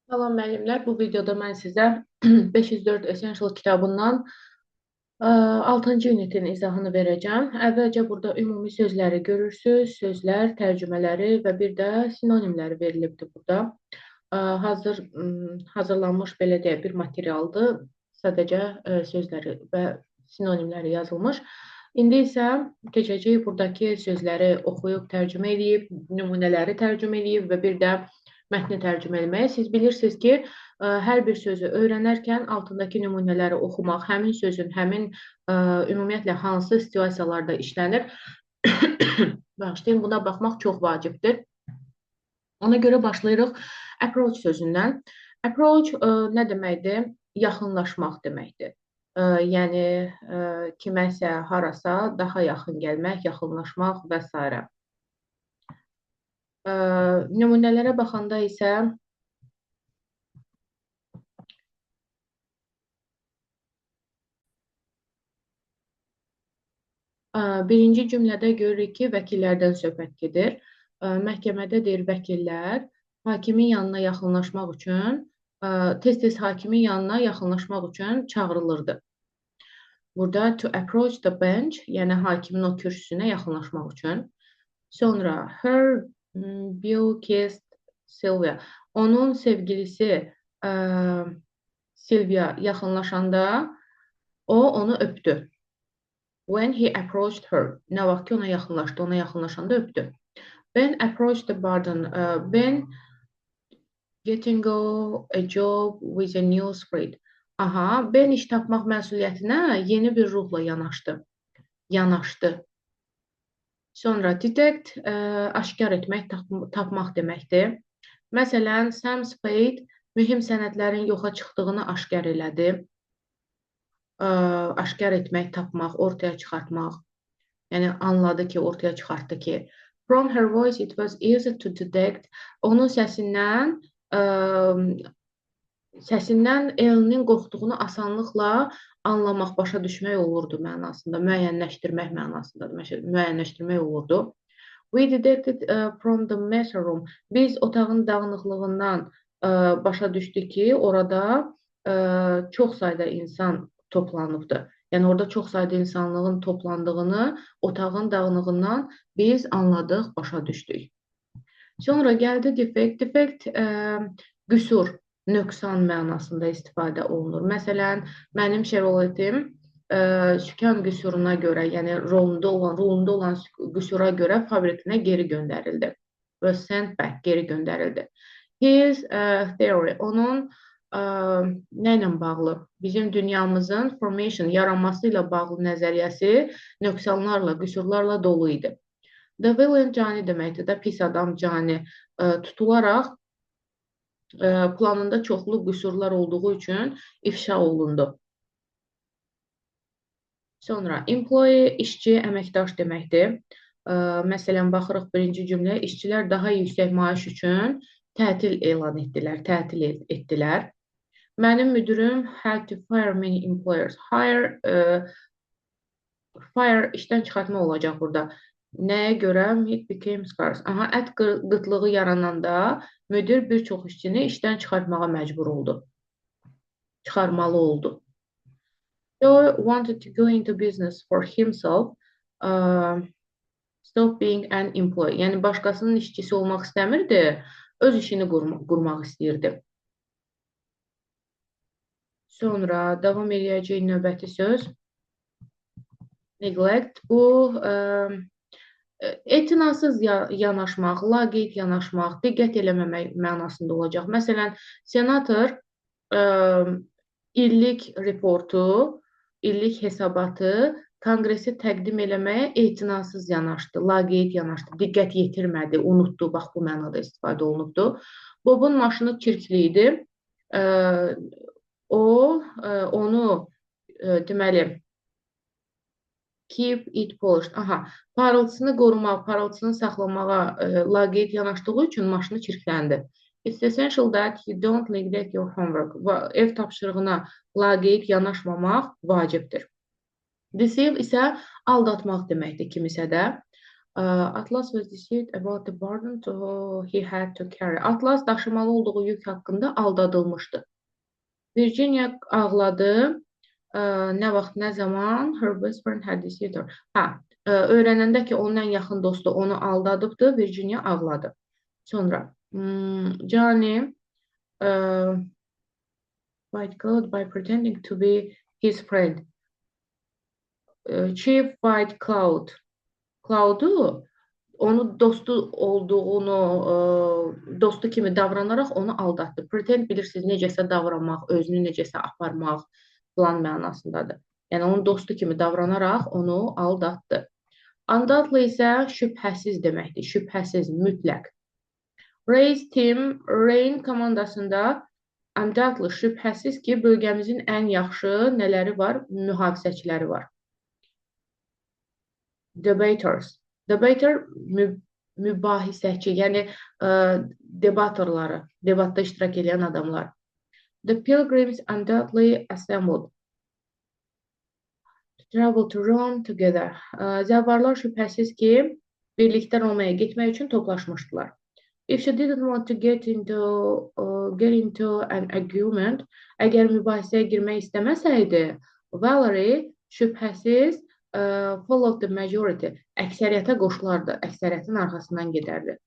Salam müəllimlər, bu videoda mən sizə 504 Essential kitabından 6-cı ünitin izahını verəcəm. Əvvəlcə burada ümumi sözləri görürsüz, sözlər, tərcümələri və bir də sinonimləri verilibdir burada. Hazırlanmış belə deyək bir materialdır. Sadəcə sözləri və sinonimləri yazılmış. İndi isə keçəcəyik buradakı sözləri oxuyub tərcümə edib, nümunələri tərcümə edib və bir də mətni tərcümə etməyə. Siz bilirsiniz ki, hər bir sözü öyrənərkən altındakı nümunələri oxumaq, həmin sözün, həmin ümumiyyətlə hansı situasiyalarda işlənir, bağışlayın, buna baxmaq çox vacibdir. Ona görə başlayırıq approach sözündən. Approach nə deməkdir? Yaxınlaşmaq deməkdir. Yəni kiməsə, harasa daha yaxın gəlmək, yaxınlaşmaq və s. Nümunələrə baxanda isə birinci cümlədə görürük ki, vəkillərdən söhbət gedir. Məhkəmədə deyir vəkillər hakimin yanına yaxınlaşmaq üçün, tez-tez hakimin yanına yaxınlaşmaq üçün çağırılırdı. Burada to approach the bench, yəni hakimin o kürsüsünə yaxınlaşmaq üçün. Sonra her beau kissed Sylvia. Onun sevgilisi Sylvia yaxınlaşanda o onu öpdü. When he approached her. Nə vaxt ki ona yaxınlaşdı, ona yaxınlaşanda öpdü. Ben approached the burden. Ben getting a job with a new spirit. Aha, Ben iş tapmaq məsuliyyətinə yeni bir ruhla yanaşdı. Yanaşdı. Sonra detect, aşkar etmək, tapmaq deməkdir. Məsələn, Sam Spade mühüm sənədlərin yoxa çıxdığını aşkar elədi. Aşkar etmək, tapmaq, ortaya çıxartmaq. Yəni, anladı ki, ortaya çıxartdı ki. From her voice it was easy to detect. Onun səsindən Elinin qorxduğunu asanlıqla anlamaq, başa düşmək olurdu mənasında, müəyyənləşdirmək mənasında, müəyyənləşdirmək olurdu. We detected from the mess room. Biz otağın dağınıqlığından başa düşdük ki, orada çox sayda insan toplanıbdır. Yəni, orada çox sayda insanlığın toplandığını otağın dağınığından biz anladıq, başa düşdük. Sonra gəldi defect. Defect qüsur, nöqsan mənasında istifadə olunur. Məsələn, mənim Chevroletim sükan qüsuruna görə, yəni rolunda olan qüsura görə fabrikinə geri göndərildi. Was sent back, geri göndərildi. His theory, onun nə ilə bağlı? Bizim dünyamızın formation, yaranması ilə bağlı nəzəriyyəsi nöqsanlarla, qüsurlarla dolu idi. The villain cani deməkdir də, pis adam cani tutularaq planında çoxlu qüsurlar olduğu üçün ifşa olundu. Sonra employee, işçi, əməkdaş deməkdir. Məsələn, baxırıq birinci cümlə, işçilər daha yüksək maaş üçün tətil elan etdilər, tətil etdilər. Mənim müdürüm had to fire many employers. Hire, fire işdən çıxartma olacaq burada. Nəyə görə? Meat became scarce. Aha, ət qıtlığı yarananda müdir bir çox işçini işdən çıxartmağa məcbur oldu. Çıxarmalı oldu. Joe wanted to go into business for himself. Stop being an employee. Yəni, başqasının işçisi olmaq istəmirdi, öz işini qurmaq istəyirdi. Sonra davam eləyəcək növbəti söz. Neglect. Bu, etinasız yanaşmaq, laqeyd yanaşmaq, diqqət eləməmək mənasında olacaq. Məsələn, senator illik reportu, illik hesabatı konqresi təqdim eləməyə etinasız yanaşdı, laqeyd yanaşdı, diqqət yetirmədi, unutdu. Bax, bu mənada istifadə olunubdur. Bobun maşını çirkli idi. O, onu, deməli, keep it polished. Aha, parıltısını qorumaq, parıltısını saxlamağa laqeyd yanaşdığı üçün maşını çirkləndi. It's essential that you don't neglect your homework. Ev tapşırığına laqeyd yanaşmamaq vacibdir. Deceive isə aldatmaq deməkdir kimisə də. Atlas was deceived about the burden he had to carry. Atlas daşımalı olduğu yük haqqında aldadılmışdı. Virginia ağladı. Nə vaxt, nə zaman? Her best friend had deceived her. Hə, öyrənəndə ki, onun ən yaxın dostu onu aldadıbdı, Virginia ağladı. Sonra Johnny White Cloud by pretending to be his friend. Chief White Cloud. Cloud'u onu dostu olduğunu, dostu kimi davranaraq onu aldatdı. Pretend bilirsiniz, necəsə davranmaq, özünü necəsə aparmaq falan mənasındadır. Yəni, onun dostu kimi davranaraq onu aldatdı. Undoubtedly isə şübhəsiz deməkdir. Şübhəsiz, mütləq. Ray's team, Rain komandasında undoubtedly, şübhəsiz ki, bölgəmizin ən yaxşı nələri var? Mühafizəçiləri var. Debaters. Debater mübahisəçi, yəni debatorları, debatda iştirak edən adamlar. The pilgrims undoubtedly assembled to travel to Rome together. Zəvvarlar şübhəsiz ki, birlikdə Romaya getmək üçün toplaşmışdılar. If she didn't want to get into an argument, əgər mübahisəyə girmək istəməsəydi, Valerie şübhəsiz followed the majority, əksəriyyətə qoşulardı, əksəriyyətin arxasından gedərdi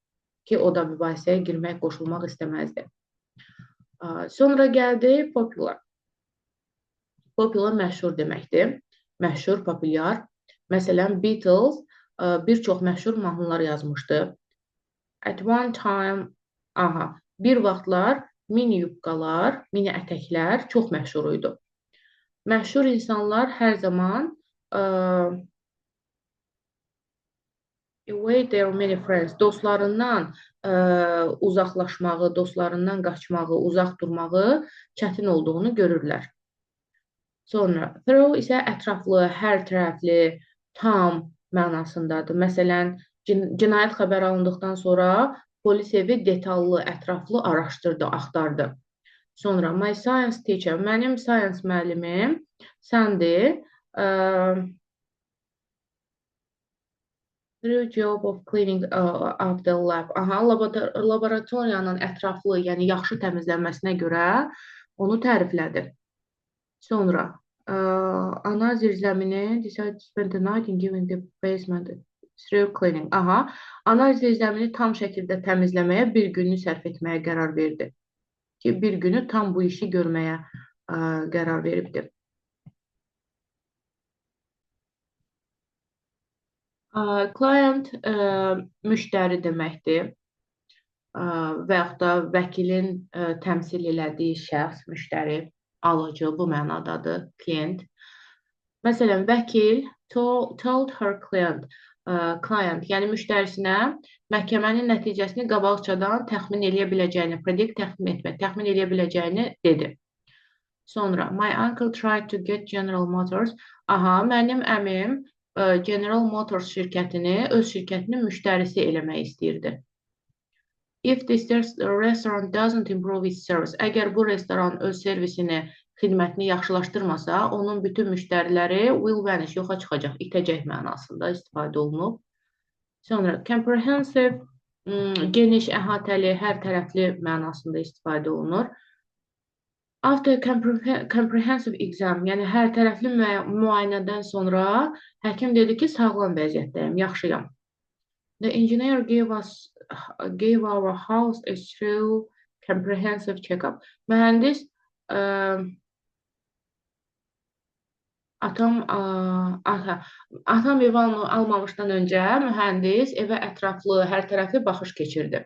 ki, o da mübahisəyə girmək, qoşulmaq istəməzdi. Sonra gəldi popular. Popular məşhur deməkdir. Məşhur, populyar. Məsələn, Beatles bir çox məşhur mahnılar yazmışdı. At one time, aha, bir vaxtlar mini yubkalar, mini ətəklər çox məşhur idi. Məşhur insanlar hər zaman away their many friends, dostlarından uzaqlaşmağı, dostlarından qaçmağı, uzaq durmağı çətin olduğunu görürlər. Sonra thorough isə ətraflı, hər tərəfli, tam mənasındadır. Məsələn, cinayət xəbəri alındıqdan sonra polis evi detallı, ətraflı araşdırdı, axtardı. Sonra my science teacher, mənim science müəllimim Sandy, through job of cleaning up the lab. Aha, laboratoriyanın ətraflı, yəni yaxşı təmizlənməsinə görə onu təriflədi. Sonra ana zirzəmini decide to spend the night in giving the basement through cleaning. Aha, ana zirzəmini tam şəkildə təmizləməyə bir gününü sərf etməyə qərar verdi. Ki, bir günü tam bu işi görməyə qərar veribdir. Client müştəri deməkdir. Və yaxud da vəkilin təmsil elədiyi şəxs, müştəri, alıcı bu mənadadır, klient. Məsələn, vəkil told her client, client, yəni müştərisinə məhkəmənin nəticəsini qabaqcadan təxmin eləyə biləcəyini, predict təxmin etmək, təxmin eləyə biləcəyini dedi. Sonra, my uncle tried to get General Motors. Aha, mənim əmim General Motors şirkətini öz şirkətinin müştərisi eləmək istəyirdi. If this restaurant doesn't improve its service, əgər bu restoran öz servisini, xidmətini yaxşılaşdırmasa, onun bütün müştəriləri will vanish, yoxa çıxacaq, itəcək mənasında istifadə olunub. Sonra comprehensive, geniş, əhatəli, hər tərəfli mənasında istifadə olunur. After comprehensive exam, yəni hər tərəfli müayinədən sonra həkim dedi ki, sağlam vəziyyətdəyəm, yaxşıyam. The engineer gave our house a thorough comprehensive check-up. Mühəndis atam ev almamışdan öncə mühəndis evə ətraflı, hər tərəfli baxış keçirdi.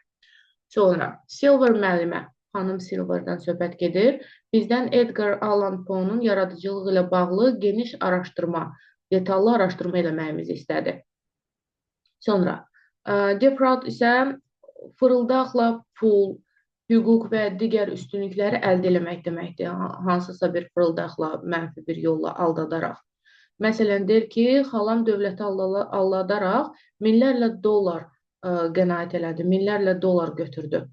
Sonra Silver müəllimə, xanım Silverdən söhbət gedir. Bizdən Edgar Allan Poe'nun yaradıcılığı ilə bağlı geniş araşdırma, detallı araşdırma eləməyimizi istədi. Sonra defraud isə fırıldaqla pul, hüquq və digər üstünlükləri əldə eləmək deməkdir. Hansısa bir fırıldaqla, mənfi bir yolla aldadaraq. Məsələn, deyir ki, xalam dövləti aldadaraq minlərlə dollar qənaət elədi, minlərlə dollar götürdü.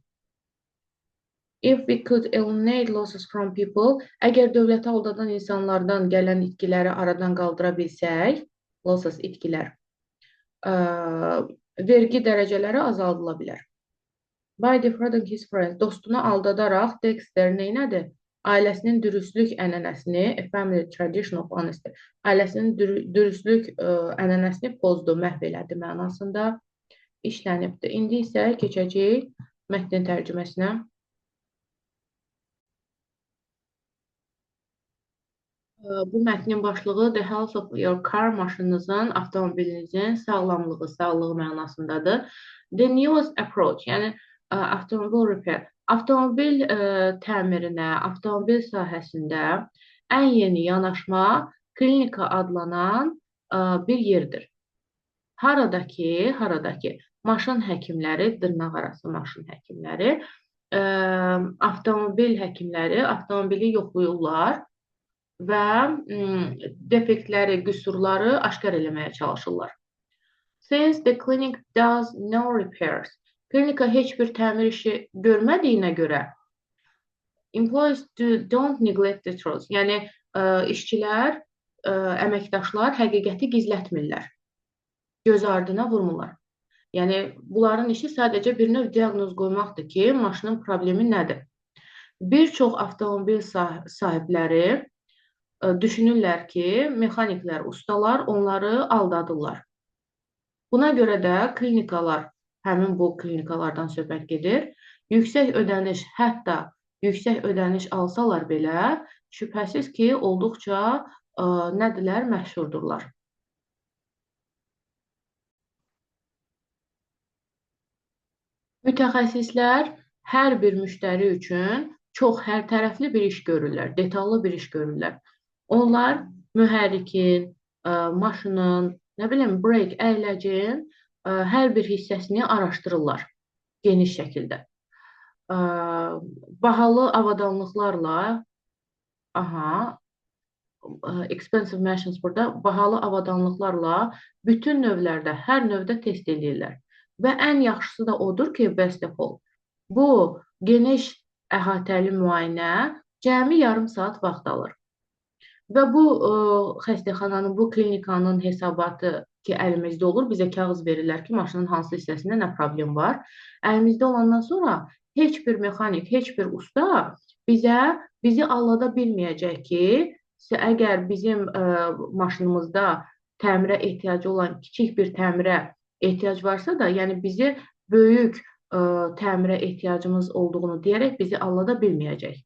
If we could eliminate losses from people, əgər dövləti aldadan insanlardan gələn itkiləri aradan qaldıra bilsək, losses itkilər, Vergi dərəcələri azaldıla bilər. By defrauding his friends, dostunu aldadaraq Dexter neynədi? Ailəsinin dürüstlük ənənəsini, a family tradition of honesty, ailəsinin dürüstlük ənənəsini pozdu, məhv elədi mənasında işlənibdir. İndi isə keçəcəyik mətnin tərcüməsinə. Bu mətnin başlığı The Health of Your Car, maşınınızın, avtomobilinizin sağlamlığı, sağlığı mənasındadır. The newest approach, yəni avtomobil repair, avtomobil təmirinə, avtomobil sahəsində ən yeni yanaşma klinika adlanan bir yerdir. Haradakı maşın həkimləri, dırnaq arası maşın həkimləri, avtomobil həkimləri avtomobili yoxlayırlar və defektləri, qüsurları aşkar eləməyə çalışırlar. Since the clinic does no repairs, klinika heç bir təmir işi görmədiyinə görə employees don't neglect the truth. Yəni işçilər, əməkdaşlar həqiqəti gizlətmirlər. Göz ardına vurmurlar. Yəni bunların işi sadəcə bir növ diaqnoz qoymaqdır ki, maşının problemi nədir? Bir çox avtomobil sahibləri düşünürlər ki, mexaniklər, ustalar onları aldadırlar. Buna görə də klinikalar, həmin bu klinikalardan söhbət gedir, yüksək ödəniş, hətta yüksək ödəniş alsalar belə, şübhəsiz ki, olduqca nədirlər, məşhurdurlar. Mütəxəssislər hər bir müştəri üçün çox hər tərəfli bir iş görürlər, detallı bir iş görürlər. Onlar mühərrikin, maşının, nə bilim, brake, əyləcin hər bir hissəsini araşdırırlar geniş şəkildə. Bahalı avadanlıqlarla, aha, expensive machines burada, bahalı avadanlıqlarla bütün növlərdə, hər növdə test eləyirlər. Və ən yaxşısı da odur ki, best of all, bu geniş əhatəli müayinə cəmi yarım saat vaxt alır. Və bu xəstəxananın, bu klinikanın hesabatı ki, əlimizdə olur, bizə kağız verirlər ki, maşının hansı hissəsində nə problem var. Əlimizdə olandan sonra heç bir mexanik, heç bir usta bizi allada bilməyəcək ki, əgər bizim maşınımızda təmirə ehtiyacı olan kiçik bir təmirə ehtiyac varsa da, yəni bizi böyük təmirə ehtiyacımız olduğunu deyərək bizi allada bilməyəcək.